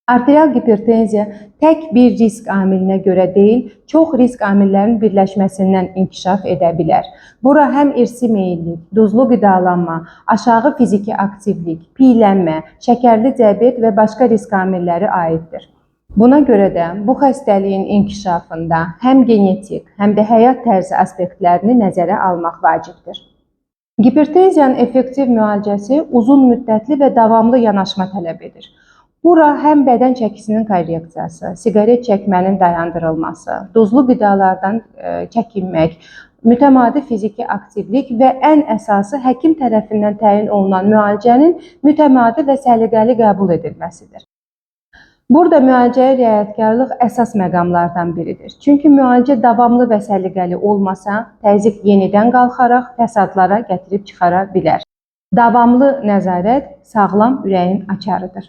Arterial gipertenziya tək bir risk amilinə görə deyil, çox risk amillərinin birləşməsindən inkişaf edə bilər. Bura həm irsi meyillik, duzlu qidalanma, aşağı fiziki aktivlik, piylənmə, şəkərli diabet və başqa risk amilləri aiddir. Buna görə də bu xəstəliyin inkişafında həm genetik, həm də həyat tərzi aspektlərini nəzərə almaq vacibdir. Gipertenziyanın effektiv müalicəsi uzun müddətli və davamlı yanaşma tələb edir. Bura həm bədən çəkisinin korreksiyası, siqaret çəkmənin dayandırılması, duzlu qidalardan çəkinmək, mütəmadi fiziki aktivlik və ən əsası həkim tərəfindən təyin olunan müalicənin mütəmadi və səliqəli qəbul edilməsidir. Burada müalicəyə riayətkarlıq əsas məqamlardan biridir. Çünki müalicə davamlı və səliqəli olmasa, təzyiq yenidən qalxaraq fəsadlara gətirib çıxara bilər. Davamlı nəzarət sağlam ürəyin açarıdır.